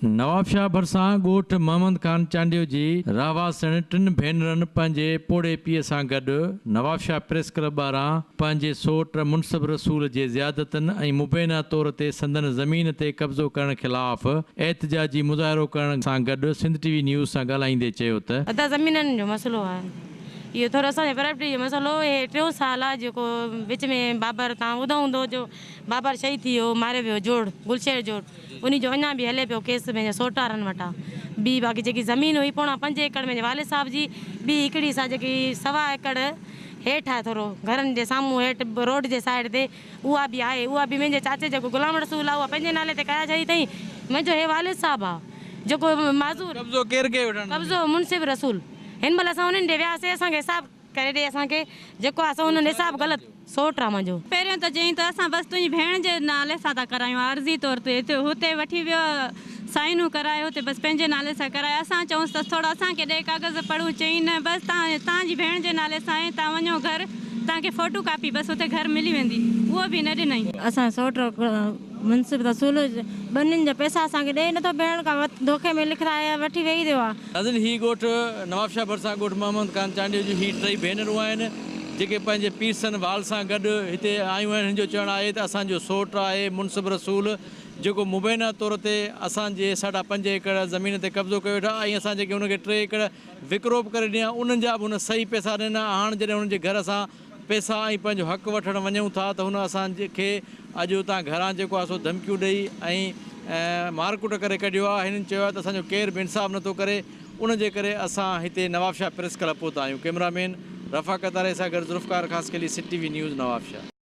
نوابشاهه ڀرسان ڳوٺ محمد خان چانڊيو جي رهواسڻ ٽن ڀينرن پنهنجي پوڙهي پيء سان گڏ نوابشاهه پريس ڪلب ٻاهران پنهنجي سوٽ منصب رسول جي زيادتن ۽ مبينا طور تي سندن زمين تي قبضو ڪرڻ خلاف احتجاجي مظاهرو ڪرڻ سان گڏ سنڌ ٽي وي نيوز سان ڳالهائيندي چيو ته. ادا زمينن جو مسئلو آهي اهو ٿورو اسان جي پراپرٽي جو مسئلو هي ٽيون سال آهي جيڪو وچ ۾ بابر تان ٻڌو هوندو جو بابر شهيد ٿي ويو ماريو ويو جوڙ گلشير جوڙ انهي جو اڃا به هلي پيو ڪيس منهنجي سوٽارن وٽ آ. ٻي باقي جيڪي زمين هئي پوڻا پنج ايڪڙ منهنجي والد صاحب جي، ٻي هڪڙي سا جيڪي سوا ايڪڙ هيٺ آهي ٿورو گهرن جي سامهون هيٺ روڊ جي سائيڊ تي اها به آهي اها به منهنجي چاچي جيڪو غلام رسول آ اها پنهنجي نالي تي ڪرائي ڇڏي اٿئين منهنجو هي والد صاحب آ جيڪو معذور قبضو ڪير ڪيو ويٺا آهن؟ قبضو منصف رسول هن مهل اسان انهن ڏي وياسي اسان کي حساب ڪري ڏي اسان کي جيڪو آ سو انهن حساب غلط سوٽ آ منهنجو. پهريون ته چيائين ته اسان بس تنهنجي ڀيڻ جي نالي سان ٿا ڪرايون عارضي طور تي هتي هتي وٺي ويو سائنون ڪرائي هتي بس پنهنجي نالي سان ڪرائي اسان چئونس ته ٿورو اسان کي ڏي ڪاغذ پڙهون چيائين نه بس تان تان جي ڀيڻ جي نالي سان آهي تان وڃو گهر تان کي فوٽو ڪاپي بس هتي گهر ملي ويندي اهو به نه ڏنائين. اسان جو سوٽ منصف رسول ٻنين جا پئسا اسان کي ڏئي نٿو ڀيڻ کان دوکي ۾ لکرائي وٺي ويهي رهيو آ. ناظرين هي ڳوٺ نوابشاهه ڀرسان ڳوٺ محمد خان چانڊيو جون هي ٽئي ڀينرون آهن جيڪي پنهنجي پيرسن وال سان گڏ هتي آيون آهن هن جو چوڻ آهي ته اسان جو سوٽ آهي منصب رسول جيڪو مبينا طور تي اسان جي ساڍا پنج ايڪڙ زمين تي قبضو ڪيو ويٺو آهي ۽ اسان جيڪي هن کي ٽي ايڪڙ وڪرو به ڪري ڏنا انهن جا به هن صحيح پئسا نه ڏنا هاڻ جڏهن هن جي گهر اسان پئسا ۽ پنهنجو حق وٺڻ وڃون ٿا ته هن اسان کي اڄ اتان گهران جيڪو آهي سو ڌمڪيون ڏئي ۽ مارڪٽ ڪري ڪڍيو آهي هنن چيو آهي ته اسان جو ڪير به انصاف نٿو ڪري ان جي ڪري اسان هتي نوابشاهه پريس ڪلب پهتا آهيون ڪئميرا مين رفاقت آرائي سان گڏ Zulfiqar Khaskheli city V news Nawabshah.